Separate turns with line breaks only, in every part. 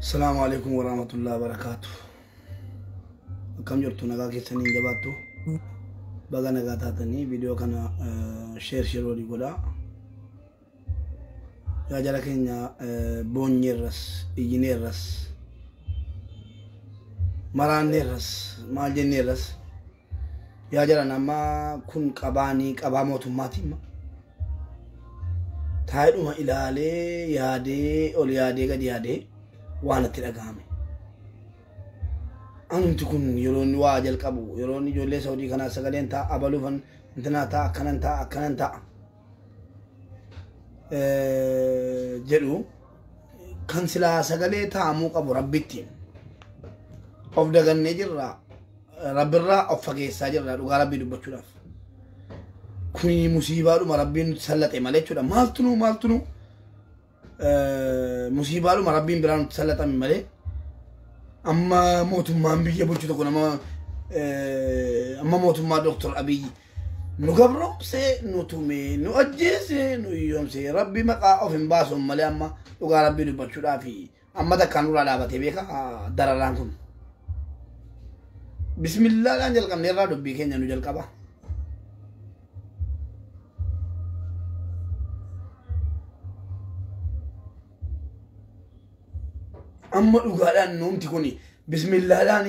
Asalaamu alaikum warahmatullahi wabarakatuh. Akkam jirtu nagaa keessanii jabaattu baga nagaa taatanii viidiyoo kana share walii godhaa. Yaa jara keenya boonyeerras iyyineerras maraanneerras maal jenneerras yaa jaran amma kun qabaanii qabaa mootummaatiin taa'eedhuma ilaalee yaadee ol yaadee gadi yaadee waan itti dhagahame. Anumti kun yeroo inni waa jalqabu yeroo inni ijoollee Saudii kanaa sagaleen ta'a abaluufan intinaa ta'a akkanan ta'a akkanan ta'a jedhu kan silaa sagalee taa'amuu qabu rabbitti of dagannee jirra rabbirraa of fageessaa jirra dhugaa rabbii dubbachuudhaaf. Kuni musiibaadhuma rabbiin sallaxe malee jechuudha. Maaltu nu musiibaadhuma rabbiin biraa nutti sallaxame malee amma mootummaan biyya bulchu tokko nama amma mootummaa Dooktor Abiyyi nu gabroomsee nu tumee nu ajjeesee nu hiyyoomsee rabbi maqaa of hin baasuun malee amma dhugaa rabbii dubbachuudhaaf amma takkaan nurraa dhaabatee beeka dararaan kun. Bismillaadhaan jalqabnee irraa dubbii keenya nu jalqaba. Amma dhugaadhaan nuumti kun bismillaadhaan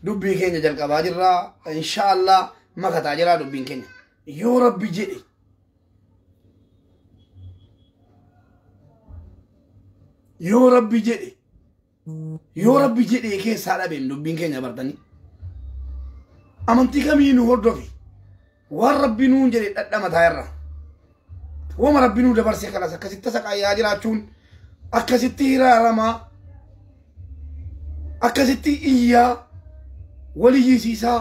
dubbii keenya jalqabaa jirra. Inshaallah makataa jira dubbiin keenya. Yoo rabbi jedhe yoo rabbi jedhe yoo rabbi jedhe keessaa dhabeen dubbiin keenya bartanii. Amantii kamii nu hordofi waan rabbi nuun jedhe dhadhamataa irra. Wama rabbi nuu dabarsee kanas akkasitti saqaayaa jiraachuun akkasitti hiraaramaa akkasitti iyyaa waliyyisiisaa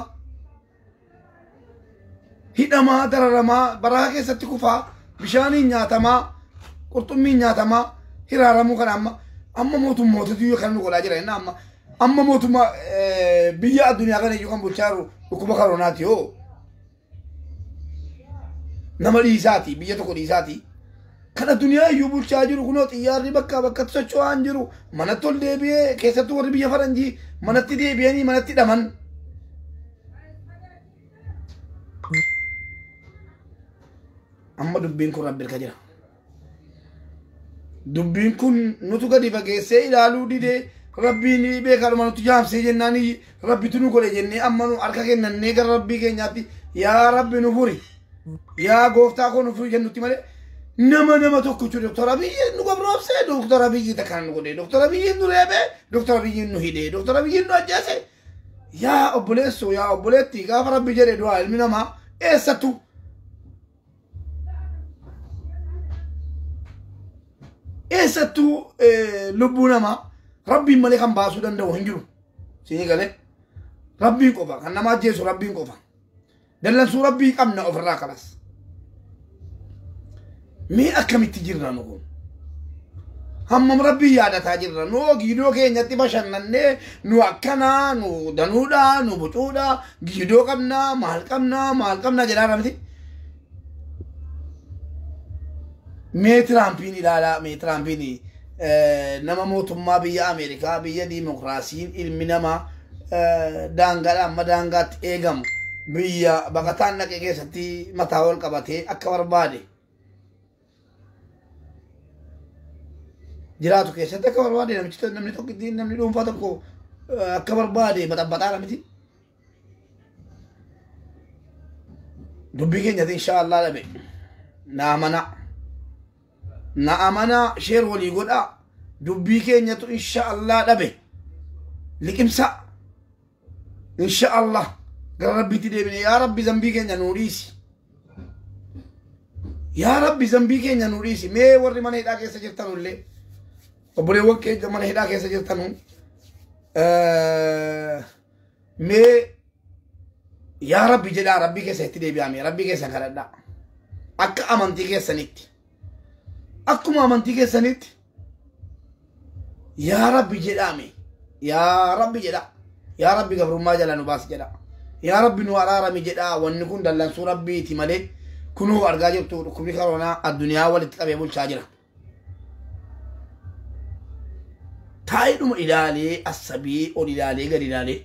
hidhamaa dararamaa baraa keessatti kufaa bishaaniin nyaatamaa qurxummiin nyaatamaa hiraaramuu kana amma amma mootummootatu iyyuu kan nu godhaa jira inni amma amma mootummaa biyya addunyaa kana iyyuu kan bulchaa jiru dhukkuba koronaati yoo nama dhiisaati biyya tokko dhiisaati kan addunyaa iyyuu bulchaa jiru kunoo xiyyaarri bakkaa bakkatti socho'aa hin jiru manatti ol deebi'ee keessattuu warri biyya faranjii manatti deebi'anii manatti hidhaman. Amma dubbiin kun rabbi harka jira. Dubbiin kun nutu gadi fageessee ilaaluu didee rabbiin beekaadhuma nuti jaamsee jennaan rabbitu nu godhe jennee amma nu harka kennannee gara rabbii keenyaatti yaa rabbi nu furi yaa gooftaa koo nu furi jennutti malee nama nama tokko jechuudha. Doktor Abiyyi nu gabroomsee Doktor Abiyyi takkaan nu godhe Doktor Abiyyi nu reebee Doktor Abiyyi nu hidhee Doktor Abiyyi nu ajjeese yaa obboleessoo yaa obboleetti gaafa rabbi jedhe du'aa ilmi namaa eessattu eessattuu lubbuu namaa rabbiin malee kan baasuu danda'u hin jiru. Siinii galee rabbiin qofa kan nama ajjeesu rabbiin qofa. Dallansuu rabbii qabna ofirraa kalas. Mee akkamitti jirra nu kun? Hammam rabbii yaadataa jirra nu giidoo keenyatti bashannannee nu akkanaa nu danuudhaa nu bocuudhaa giidoo qabnaa maal qabnaa maal qabnaa jedhaa miti. Mee Tiraampiin ilaalaa mee Tiraampiin nama mootummaa biyya Ameerikaa biyya diimokiraasiin ilmi namaa daangaadhaa amma daangaatti eegamu biyya baqataan dhaqee keessatti mataa wal qabatee akka barbaade jiraatu keessatti akka barbaade namichi namni tokko namni dhuunfaa tokko akka barbaade baxabbaxaadha miti. Dubbii keenyatti inshaallah dhabe na amanaa. Na amanaa sheer walii godhaa dubbii keenyatu inshaallah dhabe liqimsa inshaallah gara rabbiitti deebine yaa rabbi zambii keenya nuu dhiisi. Yaa rabbi zambii keenya nuu dhiisi mee warri mana hidhaa keessa jirtanullee obboleewwan keenya mana hidhaa keessa jirtanu mee yaa rabbi jedhaa rabbii keessa itti deebi'ame rabbii keessa kadhadhaa akka amantii keessanitti. Akkuma amantii keessanitti yaa rabbi jedhame yaa rabbi jedha yaa rabbi gabrummaa jala nu baas jedha yaa rabbi nu araarami jedha wanni kun dallansuu rabbiiti malee kunoo argaa jirtu dhukkubni koronaa addunyaa walitti qabee bulchaa jira. Taa'eedhuma ilaalee assabii ol ilaalee gad ilaalee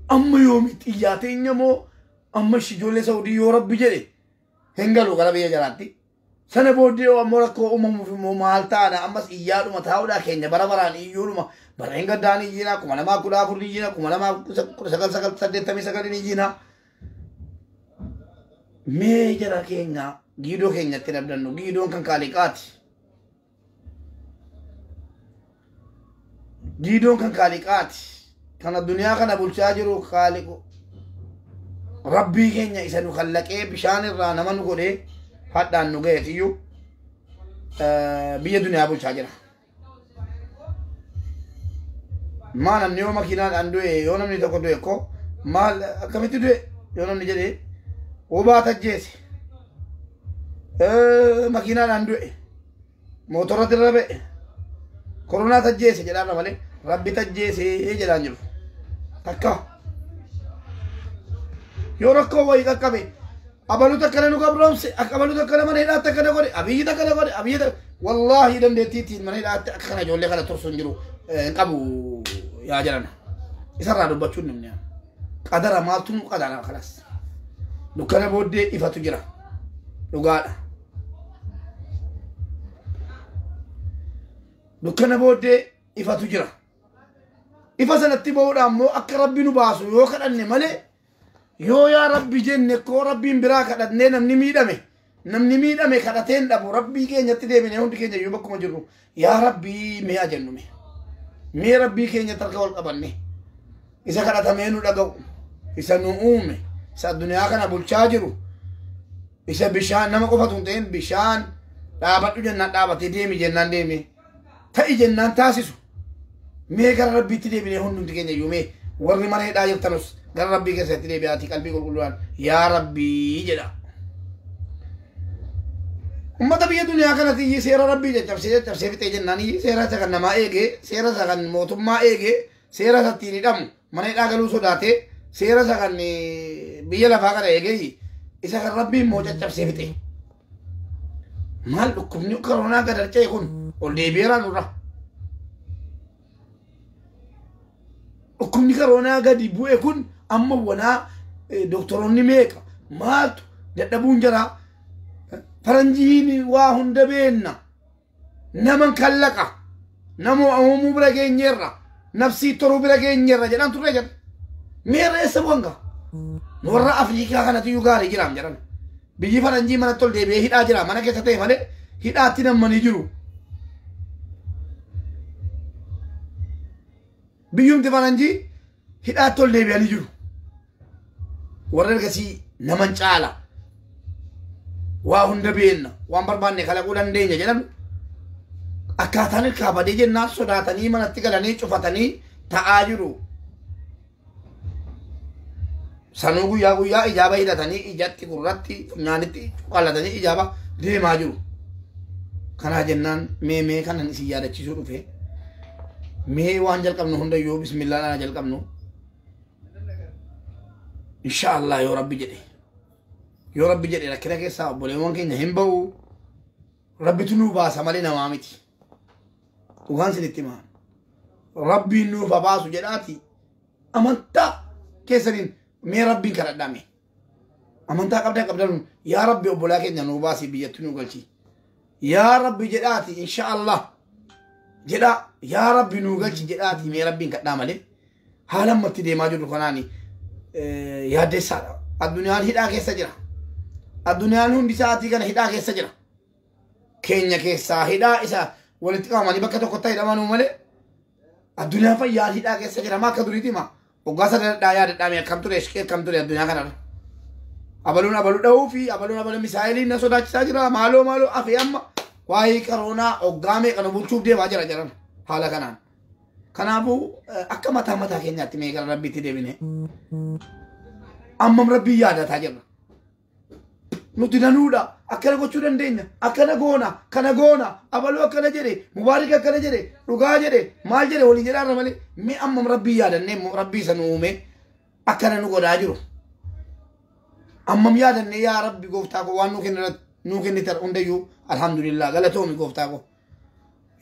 amma yoomitti iyyaa teenya moo amma ijoollee Saudii yoo rabbi jedhe hin galu gara biyya jalaatti. Sana booddee ammoo rakkoo uumamuuf immoo maal ta'aadha ammas iyyaadhuma taa'uudhaa keenya bara baraan iyyuudhuma bara hin gaddaan iyyina 2014 iyyina 2019 iyyina. Mee jara keenya giidoo keenyatti dhabdannu giidoon kan kaaliqaati. Giidoon kan kaaliqaati. Kan addunyaa kana bulchaa jiru kaaliqu. Rabbii keenya isa nu kallaqee bishaan irraa nama nu godhee hadhaan nu ga'eetiyyuu biyya duniyaa bulchaa jira. Maa namni yoo makiinaadhaan du'e yoo namni tokko du'e ko maal akkamitti du'e yoo namni jedhee wobaa tajjeese makiinaadhaan du'e mootorratti irra ba'e koronaa tajjeese jedhaan malee rabbi tajjeese jedhaan jiru. Takka yoo rakkoo wayii qaqqabe abalu takkana nu gabroomse abalu takkana mana hidhaatti akkana godhe abiyyi takkana godhe abiyyi wallaahi dandeettiitiin mana hidhaatti akka kana ijoollee kana tursu hin jiru hin qabu yaa jedhan isarraa dubbachuun namni qadara maaltu nu qadara kalas dukkana booddee ifatu jira dhugaadha dukkana booddee ifatu jira ifa sanatti ba'uudhaan immoo akka rabbi nu baasu yoo kadhanne malee yoo yaa rabbi jenne koo rabbiin biraa kadhannee namni miidhame kadhateen dhabu rabbii keenyatti deebinee hundi keenya iyyuu bakkuma jirru yaa rabbii mee ajennu mee rabbii keenyatti harka wal qabanne isa kadhatamee nu dhaga'u isa nu uume isa addunyaa kana bulchaa jiru isa bishaan nama qofatu hin ta'in bishaan dhaabadhu jennaan dhaabatee deemi jennaan deeme ta'i jennaan taasisu mee gara rabbiitti deebinee hundumti keenya iyyuu mee warri mana hidhaa jirtanus gara rabbii keessatti deebi'aatii qalbii qulqulluudhaan yaa rabbii jedha. Ummata biyya duniyaa kanatti seera rabbii caccabsee fixee jennaan seera isa kan namaa eegee seera isa kan mootummaa eegee seera isa ittiin hidhamu mana hidhaa galuu sodaatee seera isa kan biyya lafaa kana eegee isa kan rabbii immoo caccabsee fixee. Maal dhukkubni koronaa gad harca'e kun ol deebi'eera nurra. Dhukkubni koronaa gadi bu'e kun amma wanaa doktoroonni meeqa maaltu dadhabuun jira faranjiin waa hunda beenna naman kallaqa nama uumuu bira geenyeerra nafsii toruu bira geenyeerra jedhan turre jedhan meerra eessa bu'an gaa warra Afriikaa kanatti iyyuu gaarii jiraam jedhan biyyi faranjii manatti ol deebi'ee hidhaa jira mana keessa ta'e malee hidhaatti nammanii jiru. Biyyumti faranjii hidhaatti ol deebi'anii jiru. Warra ergasii naman caala waa hunda beenna waan barbaanne kalaquu dandeenya jedhan akkaataan irkaa badee jennaan sodaatanii manatti galanii cufatanii ta'aa jiru. Sanuu guyyaa guyyaa ijaaba hidhatanii ijatti gurratti funyaanitti qallatanii ijaaba deemaa jiru. Kanaa jennaan mee kanan isin yaadachiisuu dhufe. Mee waan jalqabnu hundayyuu bismillaadhaan jalqabnu. Inshaallah yoo rabbi jedhe. Yoo rabbi jedhe rakkina keessaa obboleewwan keenya hin ba'u. Rabbitu nuu baasa malee namaa miti. Dhugaan isinitti himaa. Rabbiin nuuf haa baasu jedhaati. Amantaa keessaniin mee rabbiin kadhadhaa. Amantaa qabdan yaa rabbi obbolaa keenya nuu baasi biyyatti nuu galchi. Yaa rabbi jedhaati inshaallah. Jedha yaa rabbi nuu galchi jedhaati mee rabbiin kadhaa malee haala ammatti deemaa jirru kanaani yaaddeessaadha. Addunyaan hidhaa keessa jira. Addunyaan hundi sa'aatii kana hidhaa keessa jira. Keenya keessaa hidhaa isa walitti qabamanii bakka tokkotti hidhamanuu malee addunyaan fayyaan hidhaa keessa jira. Maa akka duriiti hima. Waggaa sadadhaa yaadadhaa mee akkam ture ishqee akkam ture addunyaa kanarra. Abaluun abaluu dha'uu fi abaluun abaluu misaayiliin na sodaachisaa jira. Maaloo maaloo afee amma waa'ee koronaa hoggaa meeqa nu bulchuuf deemaa jira jedhan haala kanaan. Kanaafuu akka mataa mataa keenyaatti mee gara rabbiitti deebine ammam rabbii yaadataa jirra. Nuti danuudha akkana gochuu dandeenya akkana goona kana goona abaluu akkana jedhe mubaarik akkana jedhe dhugaa jedhe maal jedhe waliin jedhaarra malee mee ammam rabbii yaadannee rabbii isa nu uume akkana nu godhaa jiru. Ammam yaadannee yaa rabbi gooftaa koo waan nuu kennite hundayyuu alhamdulillah galatoomi gooftaa koo.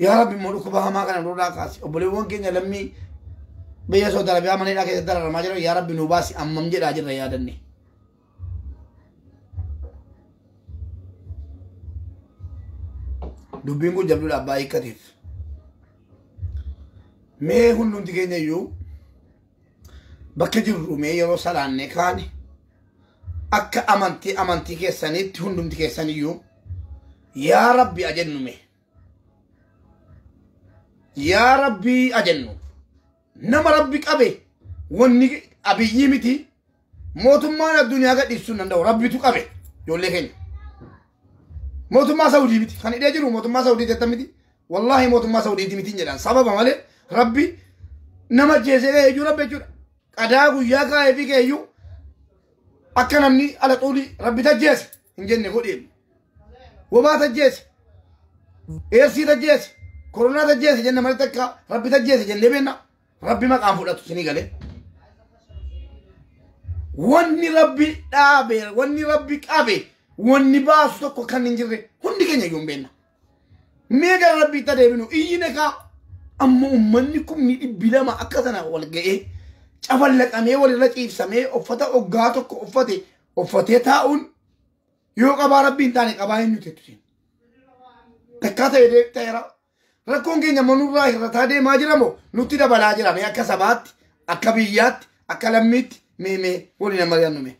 Yaa Rabbi immoo dhukkuba hamaa kana nurraa kaasi. Obboleewwan keenya lammii biyya Saudi Arabiyaa mana hidhaa keessatti dararamaa jiran yaa Rabbi nu baasi ammam jedhaa jirra yaadanne. Dubbiin kun jabduudha abbaa hiikkateef. Mee hundumti keenya iyyuu bakka jirru mee yeroo salaannee kaane akka amantii amantii keessaniitti hundumti keessan iyyuu yaa Rabbi ajennu mee. Yaa Rabbi ajennu. Nama Rabbi qabe wanni Abiyyi miti mootummaan addunyaa gadhiisuu hin danda'u Rabbitu qabe ijoollee keenya. Mootummaa Saudii miti kan hidhee jiru mootummaa Saudii jettan miti wallaahi mootummaa Saudiiti miti jedhan sababa malee Rabbi nama ajjeesee ka'eeyyuu Rabbi jechuudha. Qadaa guyyaa kaa'ee fi ka'eeyyuu akka namni ala xuulii Rabbi tajjeese hin jenne godheen. Wabaa tajjeese, eersii tajjeese, koronaa tajjeese jenne malee takka Rabbi tajjeese jennee beenna. Rabbi maqaan fudhatu sinii galee. Wanni Rabbi dhaabe, wanni Rabbi qabe, wanni baasu tokko kan hin jirre hundi keenya iyyuu hin beenna. Mee gara Rabbiitti adeemnu iyyine kaa amma uummanni 200,000 akka sana wal ga'ee cafallaqamee walirra ciibsamee uffata oggaa tokko uffate uffatee taa'uun yoo qabaa Rabbii hin taane qabaa eenyu jettu. Takkaa ta'e ta'eera. Rakkoon keenya manurraa hir'ataa deemaa jira moo nutti dabalaa jira mee akka sabaatti, akka biyyaatti, akka lammiitti mee mee waliin amma mari'annu mee.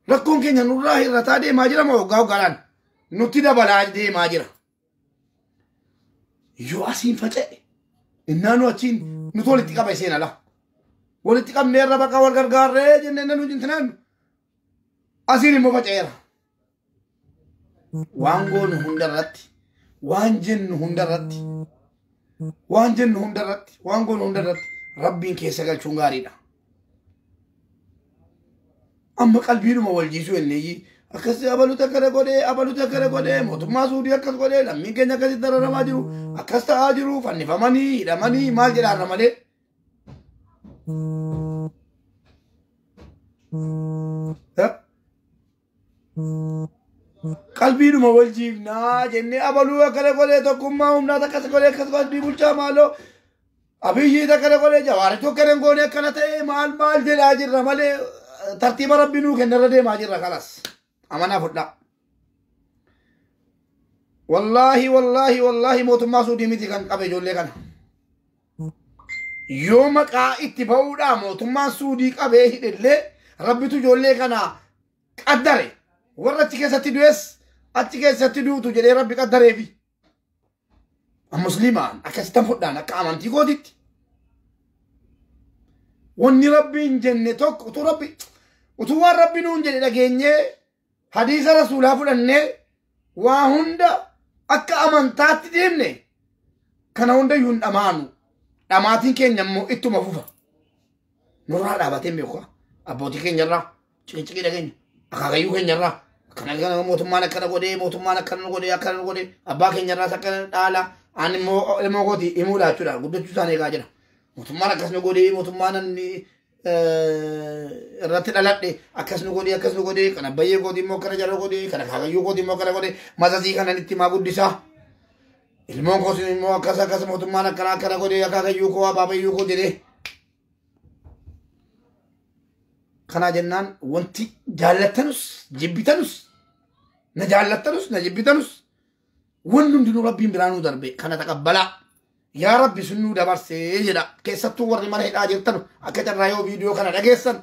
Rakkoon keenya nurraa hir'ataa deemaa jira moo hoggaa hoggaadhaan nutti dabalaa deemaa jira. Yoo asiin faca'e innaa nu achiin nuti walitti qaba isheen ala. Walitti qabnee irra baqa wal gargaarree jennee nu jintinaan asiin immoo faca'eera. Waan goonu hundarratti, waan jennu hundarratti, waan jennu hundarratti, waan goonu hundarratti Rabbiin keessa galchuun gaariidha. Amma qalbiidhuma wal jiisuu jenneeyyi akkas abaluuta akkana godhee abaluuta akkana godhee mootummaa Suudii akkas godhee lammiin keenya akkasitti dararamaa jiru akkas ta'aa jiru fannifamanii hidhamanii maal jedhaarra malee. Qalbiidhuma wal jiifnaa jennee abaluu akkana godhee tokkummaa humnaa akkas godhee akkas qalbii bulchaa maaloo Abiyyi akkana godhee Jawaaritu akkana goone akkana ta'ee maal maal jedhaa jirra malee tartiiba Rabbi nuu kennarra deemaa jirra kalas. Amanaa fudhaa. Wallaahi wallaahi wallaahi mootummaa Suudii miti kan qabe ijoollee kana. Yoo maqaa itti ba'uudhaa mootummaan Suudii qabee hidhellee Rabbitu ijoollee kana qaddare. Warra achi keessatti du'es achi keessatti duutu jedhee Rabbi qaddareefi. Musliimaan akkasittan fudhaan akka amantii kootitti. Wanni Rabbi hin jenne tokko utuu Rabbi utuu waan Rabbi nuun jedhe dhageenyee hadiisa rasuulaa fudhannee waa hunda akka amantaatti deemne kana hunda iyyuu hin dhamaanu. Dhamaatiin keenya immoo ittuma fufa. Nurraa dhaabatee hin beeku. Abbootii keenyarraa ciqiciqii dhageenya. Akaakayyuu keenyarraa akkana kana mootummaan akkana godhee mootummaan akkana godhee akkana godhee abbaa keenyarraas akkana dhaala. Ani immoo ilmoo kooti himuudha jechuudha. Guddachuu isaanii eegaa jira. Mootummaan akkas nu godhee mootummaan inni irratti dhaladhe akkas nu godhee akkas nu godhee kana bayyee kooti immoo akkana jala godhee kana akaakayyuu kooti immoo akkana godhee masasii kanan itti maa guddisaa. Ilmoon koos immoo akkas akkas mootummaan akkana akkana godhee akaakayyuu koo abaabayyuu koo jedhee. Kanaa jennaan wanti jaallattanus jibbitanus na jaallattanus na jibbitanus wanni hundinuu Rabbiin biraa nuu darbe kana taqabbalaa. Yaa Rabbi sun nuu dabarsee jedha. Keessattuu warri mana hidhaa jirtan akka carraa yoo viidiyoo kana dhageessan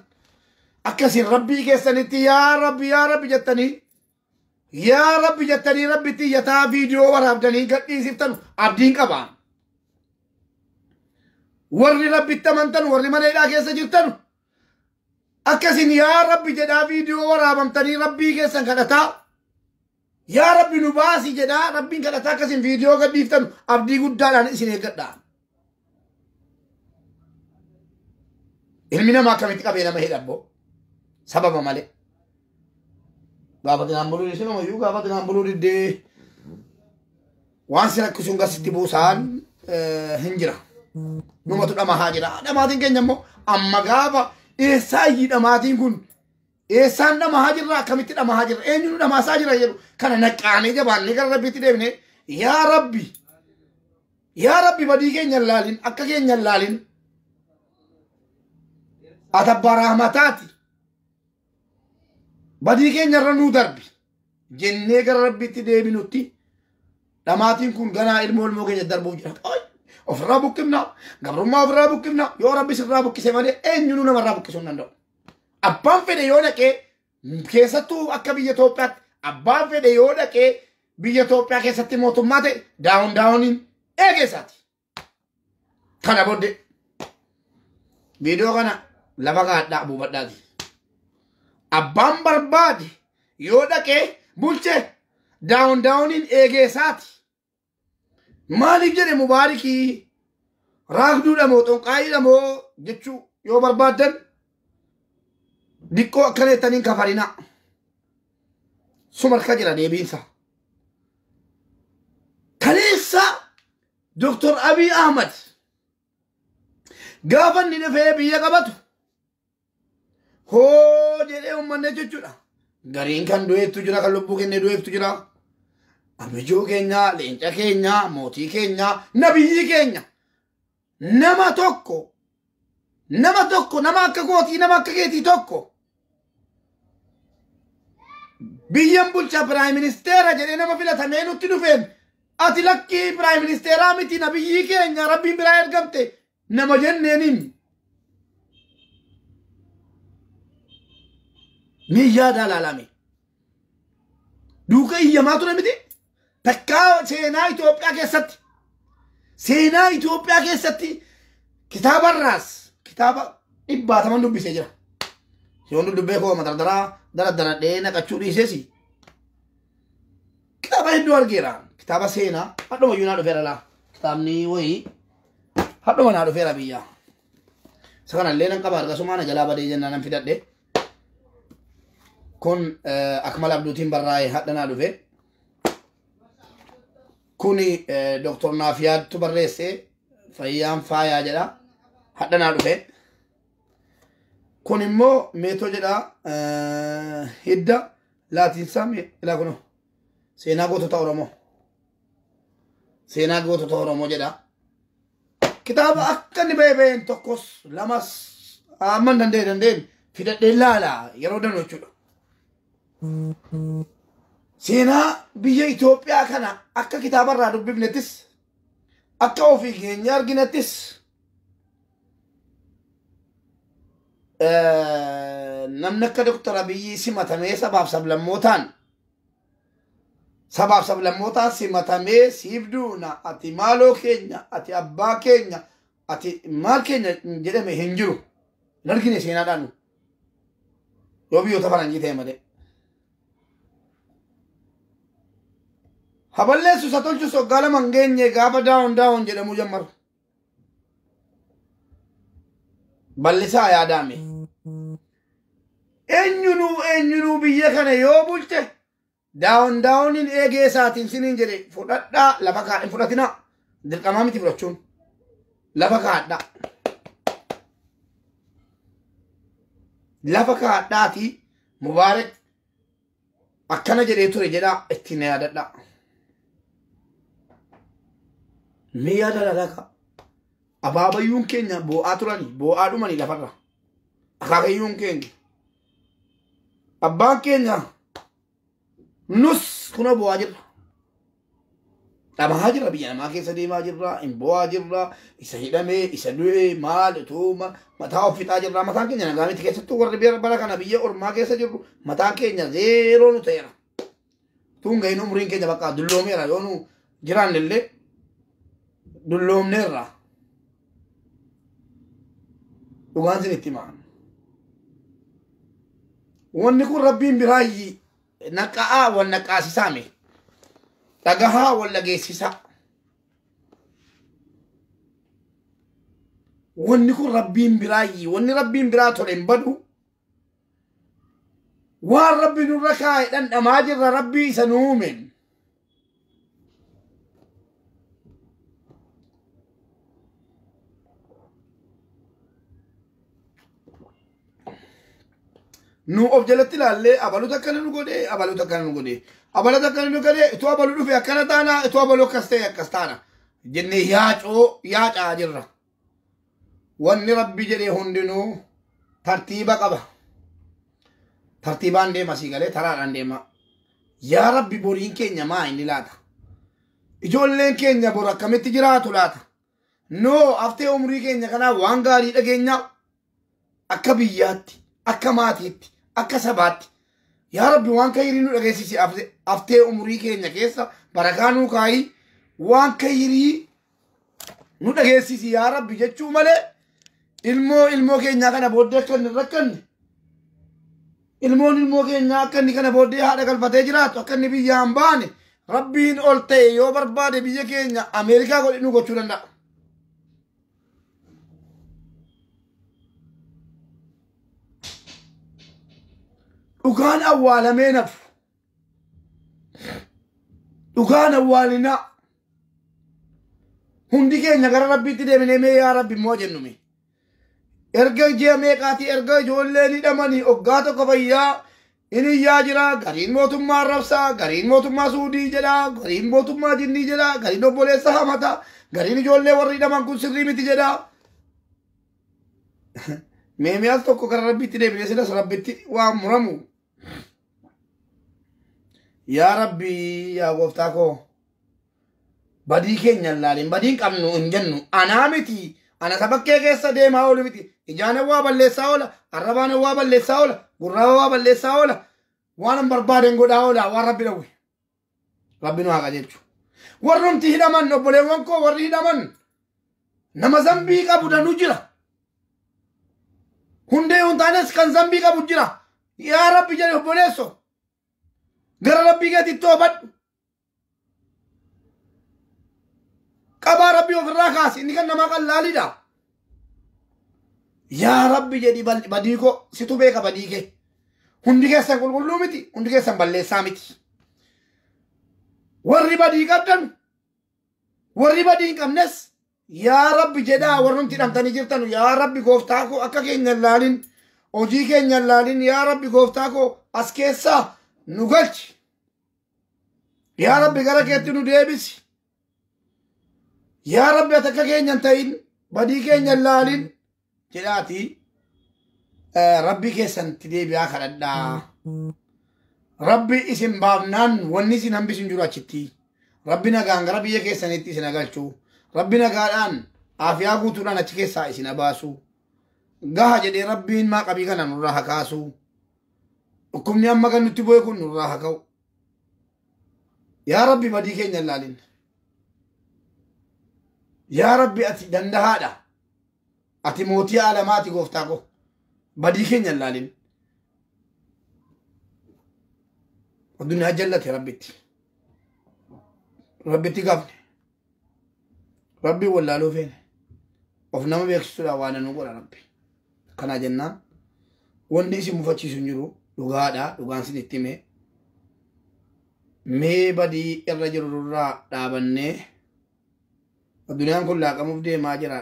akkasiin Rabbii keessanitti yaa Rabbi yaa Rabbi jettanii yaa Rabbi jettanii Rabbitti iyyataa viidiyoo waraabdanii gadhiisiftan abdiin qaba. Warri Rabbitti amantan warri mana hidhaa keessa jirtan akkasiin yaa Rabbi jedhaa viidiyoo waraabamtanii Rabbii keessan kadhataa yaa Rabbi nu baasi jedhaa Rabbiin kadhataa akkasiin viidiyoo gadhiiftan abdii guddaadhaan isin eeggadha. Ilmi namaa akkamitti qabee nama hidha abbo? Sababa malee. Gaafa tinaan buluu isin gaafa tinaan buluu diddee waan si rakkisuun gasitti buusaan hin jira. Numatu dhamahaa jira. Dhamaatiin keenya immoo amma gaafa eessaayyii dhamaatiin kun eessaan dhamahaa jirra akkamitti dhamahaa jirra eenyuun dhamaasaa jira jedhu kana naqqaanee jabaannee gara Rabbiitti deemnee yaa Rabbi Yaa Rabbi badii keenya laalin akka keenya laalin ati abbaa rahmataati badii keenya irra nuu darbi jennee gara Rabbiitti deebinutti dhamaatiin kun ganaa ilmoo ilmoo keenya darbuuf jira. Ofirraa buqqifna, gabrummaa ofirraa buqqifna, yoo Rabbi sirraa buqqise malee eenyunuu namarraa buqqisuu hin danda'u. Abbaan fedhe yoo dhaqee keessattuu akka biyya Itoophiyaatti abbaan fedhe yoo dhaqee biyya Itoophiyaa keessatti mootummaa ta'e daawun daawuniin eegeessaati. Kana booddee viidiyoo kana lafa kaadhaa buufadhaati. Abbaan barbaade yoo dhaqee bulche daawun daawuniin eegeessaati. Maaliif jedhe Mubaarikii raagduudha moo xonqaayiidha moo jechuu yoo barbaaddan diqqoo akkana jettaniin kafarinaa. Suma harka jira deebiinsa. Kaleessa Dr. Abiy Ahmad gaafa inni dhufee biyya qabatu hoo jedhee uummanne jechuudha. Gariin kan du'eettu jira, kan lubbuu kennee du'eettu jira. Abijuu keenya, leenca keenya, mootii keenya, nabiyyi keenya. Nama tokko, nama tokko, nama akka kootii, nama akka keetii tokko. Biyyan bulchaa piraayim ministeera jedhee nama filatamee nutti dhufeen ati lakkii piraayim ministeeraa miti nabiyyii keenya Rabbiin biraa ergamte nama jenneeniin. Ni yaada ilaalame. Duuka iyyamaa ture miti. Takkaa seenaa Itoophiyaa keessatti seenaa Itoophiyaa keessatti kitaabarraas kitaaba 100 dubbisee jira. Yoon dubbee koo matardaraa daradaradhee naqachuu dhiiseesi. Kitaaba hedduu argeera. Kitaaba seenaa hadhuma iyyuu naa dhufeera laa. Kitaabni wayii hadhuma naa dhufeera biyya. Isa kanallee nan qaba argasumaa na jalaa badee jennaan nan fidadhe. Kun Akmal Abduutiin barraa'ee hadha naa dhufe. Kuni Dr. Naafiyaadtu barreesse fayyaan faayaa jedha hadha naa dhufe. Kun immoo meetoo jedha hidda laatiinsaa ilaa kunoo seenaa gootota Oromoo. Seenaa gootota Oromoo jedha. Kitaaba akka inni ba'e ba'een tokkos lamas amma hin dandeenye fidadhee laala yeroo danu jechuudha. Seenaa biyya Itoophiyaa kana akka kitaabarraa dubbifnettis akka ofii keenya arginettis namni akka Dr. Abiyyi simatamee sabaaf sablammootaan simatamee siif duuna ati maaloo keenya ati abbaa keenya ati maal keenya jedhame hin jiru. Hin argine seenaadhaan yoo biyyoota faranjii ta'e malee. Haballeessu isa tolchus waggaa lama hin geenye gaafa daawun daawun jedhamuu jammaru. Bal'isaa yaadame. Eenyunuu biyya kana yoo bulche daawun daawuniin eegee isaatiin siniin jedhe fudhadhaa lafa kaadha hin fudhatinaa. Dirqamaa miti fudhachuun lafa kaadhaa. Lafa kaadhaatii Mubaarak akkana jedhee ture jedhaa ittiin yaadadhaa. Mee yaada laalaqa. Abaabayyuun keenya boo'aa turanii boo'aa dhumanii lafarra. Akaakayyuun keenya. Abbaan keenya nus kunoo boo'aa jirra. Dhamaa jirra biyya namaa keessa deemaa jirra, hin boo'aa jirra, isa hidhamee, isa du'ee, maal utuu mataa of fixaa jirra. Mataan keenya nagaa miti keessattuu warri bara kana biyya ormaa keessa jirru mataan keenya zeeroo nu ta'eera. Tuun gahin umriin keenya bakka dulloomeera yoo nu jiraanne illee dulloomneerra. Dhugaan isin itti himaa. Wanni kun Rabbiin biraayyi naqa'aa wal naqaasisaame. Dhagahaa wal dhageessisaa. Wanni kun Rabbiin biraayyi. Wanni Rabbiin biraa tole hin badu. Waan Rabbi nurra kaa'e dhandhamaa jirra Rabbii isa nu uume. Nu of jalatti ilaallee abaluuta akkana nu godhee abaluuta akkana nu godhee abaluuta akkana nu godhee itoo abaluu dhufe akkana taana itoo abaluu akkas ta'e akkas taana. Jennee yaacoo yaacaa jirra. Wanni rabbi jedhee hundinuu tartiiba qaba. Tartiibaan deema sii galee taraadhaan deema. Yaa rabbi boriin keenya maa inni laata? Ijoolleen keenya bor akkamitti jiraatu laata? Noo haftee umurii keenya kanaa waan gaarii dhageenya akka biyyaatti, akka maatiitti, akka sabaatti. Yaa rabbi waan kayrii nu dhageessisi haftee umurii keenya keessa barakaa nuu kaayii waan kayrii nu dhageessisi yaa rabbi jechuu malee ilmoo keenyaa kana booddee akka inni rakkanne ilmoon ilmoo keenyaa akka inni kana booddee haadha galfatee jiraatu akka inni biyyaa hin baane rabbiin ol ta'e yoo barbaade biyya keenya Ameerikaa godhe nu gochuu danda'a. Dhugaan awwaalamee nafu. Dhugaan awwaalinaa. Hundi keenya gara rabbiitti deebinee mee yaa rabbi immoo jennu mee. Erga ji'a meeqaatii erga ijoolleen hidhamanii hoggaa tokko fayyaa inni iyyaa jira gariin mootummaa arrabsaa gariin mootummaa suudii jedha gariin mootummaa jinnii jedha gariin obboleessa hamata gariin ijoollee warri hidhaman kun sirrii miti jedha. Mee al tokko gara rabbiitti deebinee silas rabbitti waan muramu. Yaa rabbi yaa gooftaa koo badii keenya hin laalin badiin qabnu hin jennu anaa miti ana sabakkee keessa deemaa oolu miti ijaan waa balleessaa oola arrabaan waa balleessaa oola gurraan waa balleessaa oola waan hin barbaadeen godhaa oola waan rabbi dhawwe rabbi nu haa qajeelchu. Warrumti hidhaman obboleewwan koo warri hidhaman nama zambii qabu danuu jira. Hundee hin taanes kan zambii qabu jira. Yaa rabbi jedhe obboleesso gara rabbii keetitti toobadhu. Qabaa rabbii ofirraa kaasi inni kan namaa qallaalidha. Yaa rabbi jedhi badii koo situ beeka badii kee. Hundi keessan qulqulluu miti hundi keessan balleessaa miti. Warri badii qabdan warri badii hin qabnes yaa rabbi jedhaa warrumti hidhamtanii jirtan yaa rabbi gooftaa koo akka keenya hin laalin hojii keenya hin laalin yaa rabbi gooftaa koo as keessaa nu galchi. Yaa rabbi gara keetti nu deebisi. Yaa rabbi ati akka keenya hin ta'in badii keenya hin laalin jedhaati rabbi keessanitti deebi'aa kadhadhaa. Rabbi isin baafnaan wanni isin hambisu hin jiru achitti. Rabbi nagaan gara biyya keessanitti isin agalchu. Rabbi nagaadhaan aafiyaa guutuudhaan achi keessaa isin abaasu. Gaha jedhee rabbiin maa qabii kana nurraa haa kaasu. Dhukkubni amma kan nutti bu'e kun nurraa haa ka'u. Yaa rabbi badii keenya hin laalin. Yaa rabbi ati dandahaadha. Ati mootii alamaati gooftaa koo. Badii keenya hin laalin. Addunyaa jallate rabbitti. Rabbitti gaafne. Rabbi wallaaluu feene. Of nama beeksisuudhaan waan nu godha rabbi. Kana jennaan wanni isin mufachiisu hin jiru dhugaadha dhugaan isin itti hime. Mee badii irra jiru irraa dhaabannee addunyaan kun laaqamuuf deemaa jira.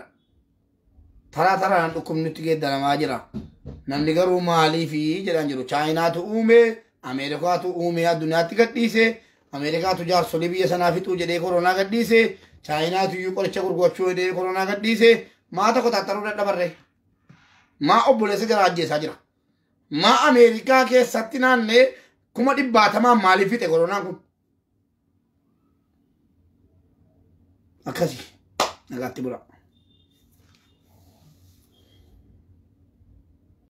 Taraa taraan dhukkubni nutti geeddaramaa jira. Namni garuu maaliifi jedhan jiru. Chaayinaatu uume, Ameerikaatu uume addunyaatti gadhiise, Ameerikaatu jaarsolii biyya sanaa fixuu jedhee koronaa gadhiise, Chaayinaatu iyyuu qoricha gurgurachuu jedhee koronaa gadhiise, maa tokko taattaruu dadhabarre. Maa obboleessa jara ajjeesaa jira. Maa Ameerikaa keessatti naannee 100,000 maaliif fixe koronaan kun? Akkasii nagaatti bula.